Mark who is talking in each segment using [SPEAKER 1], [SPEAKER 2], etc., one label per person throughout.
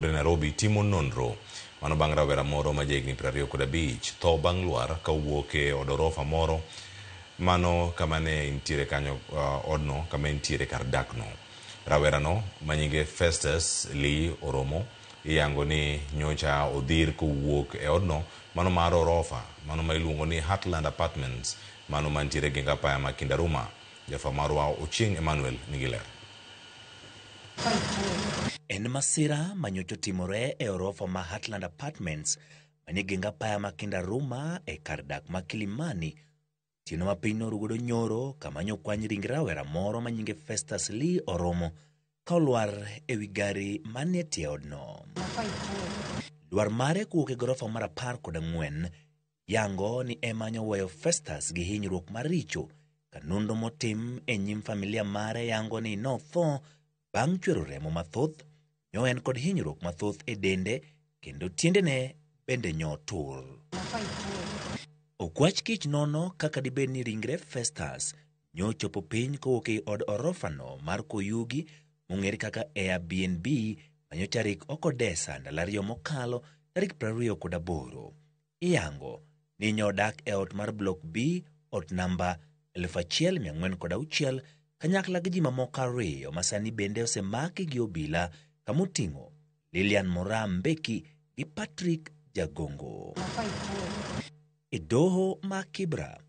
[SPEAKER 1] Nairobi timo nonro mano bang' rawera moro ma jahigni 25 tho bang' lwar ka owuok e od orofa moro mano kama ne nitiere kanyo, odno kama entiere kar dakno. Rawerano manyinge Festus Lee Oromo iyango ni nyocha odhir kowuok e odno mano mar orofa mano ma iluongo ni Heartland Apartments mano mantiere geng apaya ma Kindaruma. Jafwambo marwa Ochieng Emmanuel nigi ler.
[SPEAKER 2] En masira manyocha otimore e orofa ma Heartland Apartments manie geng apaya ma Kindaruma e kar dak ma Kilimani. Otieno ma piny norugodo nyoro kama nyokwany ring rawera moro manyinge Festus Lee Oromo ka olwar ewi gari manie tie odno. Lwar mare kowuok e gorofa mar 14 yango ni ema nyoweyo Festus gi hinyruok maricho ka nonro motim e nyim familia mare yango ni notho bang' chwero remo mathoth, nyo en kod hinyruok mathoth e dende kendo tiendene bende nyotur. Okwach kich nono kaka dibed ni ringre Festus nyochopo piny kowuok e od orofano mar Koyugi mong'ere kaka Airbnb manyocha rik okodesa ndalo 2 mokalo tarik 28. Iyango ni nyodak e ot mar Block B, ot namba 1406 kanyakla gi ji mamoko 2 masani bende osemaki gi obila kamoting'o Lilian Moraa Mbeki gi Patrick Jagongo. E doho ma Kibra,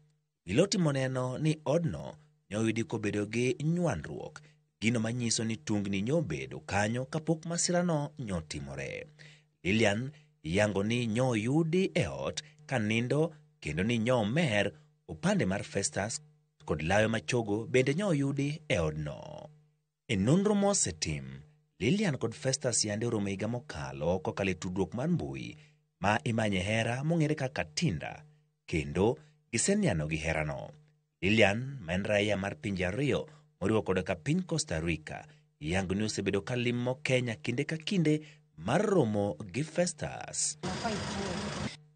[SPEAKER 2] obila otimo neno ni odno nyoyudi kobedo gi nywandruok, gino manyiso ni tungni nyobedo kanyo kapok masirano nyotimore. Lilian yango ni nyoyudi e ot ka nindo kendo ni nyomer opande mar Festus kod lawe machogo bende nyoyudi e odno. E nonro mosetim, Lilian kod Festus yande oromo higa mokalo kokalo e tudruok mar mbui ma imanye hera mong'ere kaka Tinder, kendo giseniano gi herano. Lilian, ma en raia mar pinje 2 moriwo koda ka piny Costa Rica, yango ni osebedo ka limo Kenya kinde ka kinde mar romo gi Festus.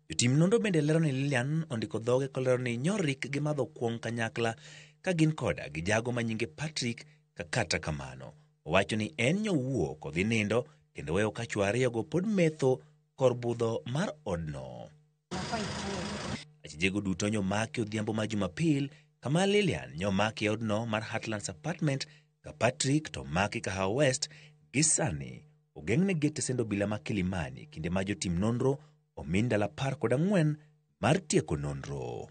[SPEAKER 2] Jotim nonro bende lero ni Lilian ondiko dhoge kolero ni nyorik gi madho kuong' kanyakla ka gin koda gi jago manyinge Patrick, ka kata kamano owacho ni en nyowuok odhi nindo kendo weyo ka chwo 2 go pod metho kor budho mar odno. Achijego duto nyomaki odhiambo ma Jumapil kama Lilian nyomaki e odno mar Heartlands Apartment ka Patrick to maki Kahawa West gi sani ogeng'ne e tesend obila ma Kilimani kinde ma jotim nonro omi ndalo 14 mar tieko nonro.